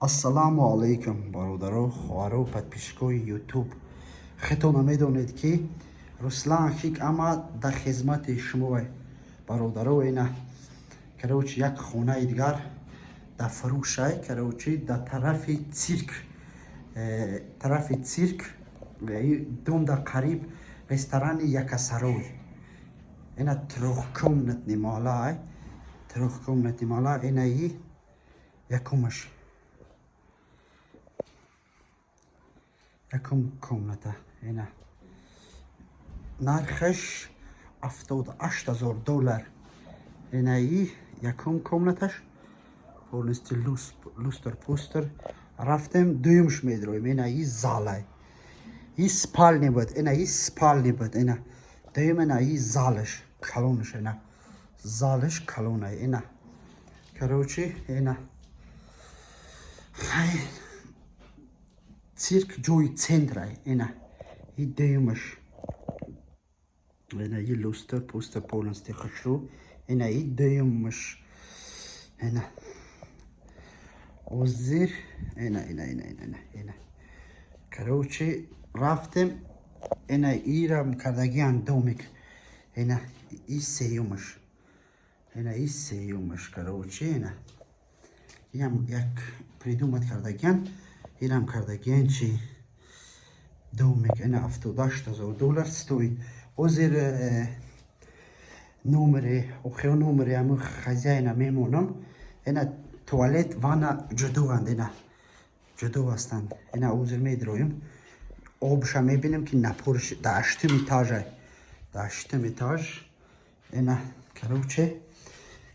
Ассалому алайкум, бародаро, хоҳаро, подписчикои Ютуб. Худтона медонед, ки Руслан Хик ама дар хизмати шумо, бародаро. Ина, короче, як хонаи дигар дар фурӯшай, короче, дар тарафи цирк, тарафи цирк, дом дар қариб ресторани Якасарой. Ина, трёхкомнатный малай, трёхкомнатный мала. Инаи якумаш, якум комната. Ина, нархаш 78 000 доллар. Инаи якум комнаташ, полностью люстр пустр. Рафтем, дуюмш медроем. Инаи залай, и спальня буд, ина и спальня буд. Ина дуюм, ина и залаш калонаш, ина залаш калонай. Ина, короче, ина хай цирк ҷои центрай. Ина и дуюмаш, ина и люстр пустр, полностью хушрӯ. Ина и дуюмаш. Ина озир, ина, ина, ина, ина, ина, короче, рафтем. Ина ирам кардагиан домик. Ина и сеюмаш, ина и сеюмаш. Короче, ина инам як придумать кардагиан, инам кардагиан чи домик. Ина, 78 000 доллар стоит. Озир номери охиро, номери ҳамун хозяина мемонам. Ина, туалет, ванна ҷудоанд, ина ҷудо ҳастанд. Ина, озир медроем, обша мебинем, ки напорш дар ҳаштум этажа, дар ҳаштум этаж. Ина, короче,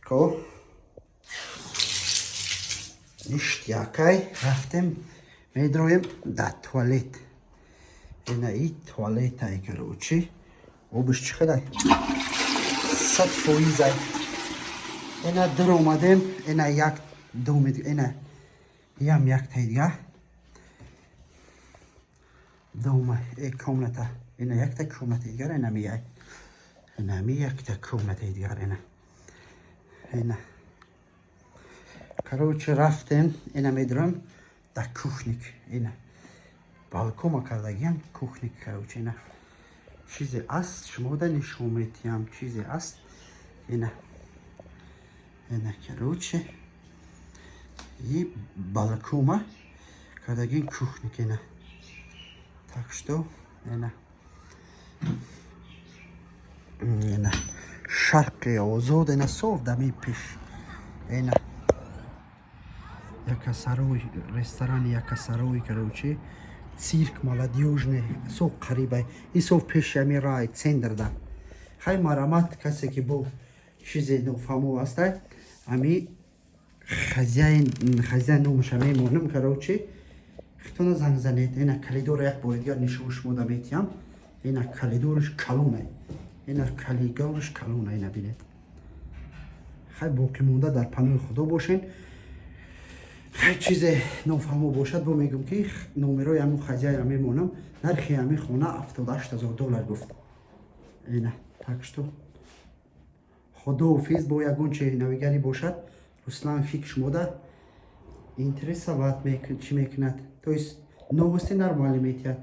ко ништякай. Рафтем, медроем дар туалет. Ина и туалетай. Короче, обиш чӣ хелай, 100%-ай. Ина, даромадем. Ина як доми, ина ям яктаи дига дома, комната. Ина якта комнатаи дигар, ина мияй, инами якта комнатаи дигар. Ина, ина, короче, рафтем. Ина медурам дар кухник. Ина балкома кардагиам кухник. Короче, ина чизе аст, шумода нишон метиҳам, чизе аст. Ина, ина, короче, и балкома кардагин кухник. Ина, так что ина, ина шарқи озод, ина соф дами пеш, ина Якасарой, ресторани Якасарой. Короче, цирк Молодёжный соф қарибай, ин соф пеши ами рай центрда. Хай, марамат, касе ки бо чизе нофаҳмо ҳастай, ами хозяин, хозяин номаша мемонам. Короче, хитона занг занед. Ина коридора як бори дигар нишон шумода метиҳам. Ина коридораш калоне, ина коридораш калоне, ина бинед. Хай, боқӣ монда дар паноҳи Худо бошен. Хай, чизе нофаҳмо бошад, бо мегӯм, ки номерои ҳамун хозяинро мемонам. Нархи ҳамин хона 78 000 доллар гуфт. Ина, так что худоҳофиз. Бо ягон чи навигарӣ бошад, Руслан Фик шумода интересовать чӣ мекунад, то есть новости нормально метиҳад.